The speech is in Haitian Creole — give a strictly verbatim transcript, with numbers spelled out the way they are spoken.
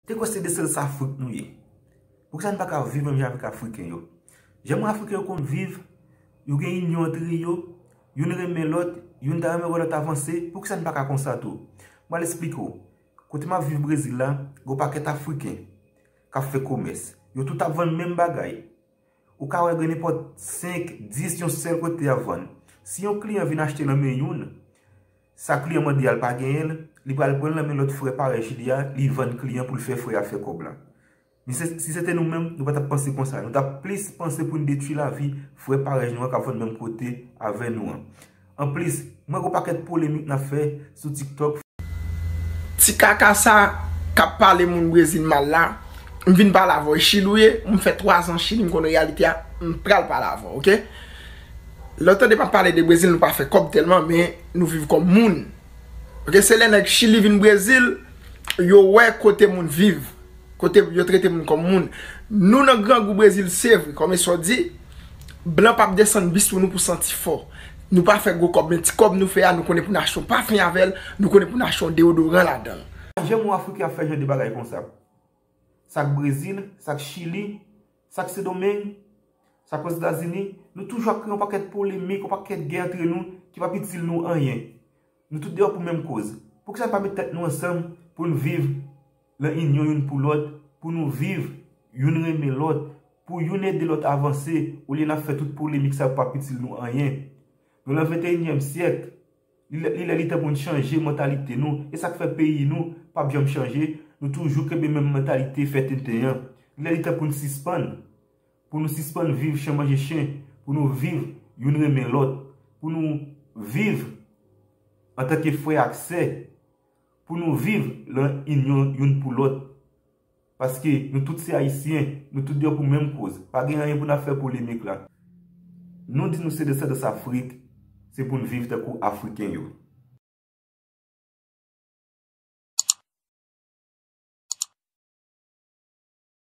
Te kwè se desandans Afrik nou ye. Poukisa n pa ka viv menm jan avèk Afriken yo? Jan moun Afriken yo konn viv, yo gen inyon antre yo, youn renmen lòt, youn ta renmen wè lòt avanse, poukisa n pa ka konsa tou? M pral esplike w. Kote m ap viv Brezil la, gen yon pakèt Afriken k ap fè komès. Yo tout ap vann menm bagay. Ou ka wè gen nenpòt senk, dis yon sèl kote y ap vann. Si yon kliyan vin achte nan men youn, sa kliyan mande a l pa genyen l, li pral pran l nan men lòt frè parèy li a, li vann kliyan pou l fè frè a fè kòb la. Men se- si se te nou menm, nou pa t ap panse konsa. Nou t ap plis panse pou n detwi lavi frè parèy nou an k ap vann menm kote avè nou an. Anplis, mwen gen yon pakèt polemik n ap fè sou TikTok. Ti kaka sa k ap pale moun Brezil mal la, m vin pale avè w. Chili w ye, m fè twa zan Chili, m konn reyalite a, m pral pale avè w, oke? Lè w tande m ap pale de Brezil, nou pa fè kòb tèlman, men nou viv kòm moun. Oke, se lè nèg Chili vin Brezil, yo wè kote moun viv, kote yo trete moun kòm moun. Nou nan grangou Brezil, se vre, kòm e sa w di, blan p ap desann bis pou nou pou santi fò. Nou pa fè gwo kòb, men ti kòb nou fè a, nou konnen pou n achte yon pafen avè l, nou konnen pou n achte yon deodoran ladan l. Jan moun Afriken ap fè jan de bagay konsa. Sa k Brezil, sa k Chili, sa k Sendomeng, sa k Ozetazini, nou toujou ap kreye yon pakèt polemik, yon pakèt gè antre nou ki p ap itil nou anyen. Nou tout deyò pou menm koz. Poukisa n pa met tèt nou ansanm pou n viv lan inyon youn pou lòt, pou nou viv youn renmen lòt, pou youn ede lòt avanse, olye n ap fè tout polemik sa yo p ap itil nou anyen? Nou lan venteyinyèm syèk, li lè, li lè li tan pou n chanje mantalite nou, e sa k fè peyi nou p ap janm chanje, nou toujou kenbe menm mantalite fè tenten an. Li lè li tan pou n sispann, pou nou sispann viv chen manje chen, pou nou viv youn renmen lòt, pou nou viv antanke frè ak sè, pou nou viv lan inyon youn pou lòt. Paske nou tout se Ayisyen, nou tout deyò pou menm koz. Pa gen anyen pou n ap fè polemik la. Nou di nou se desandans Afrik, se pou n viv tankou Afriken yo.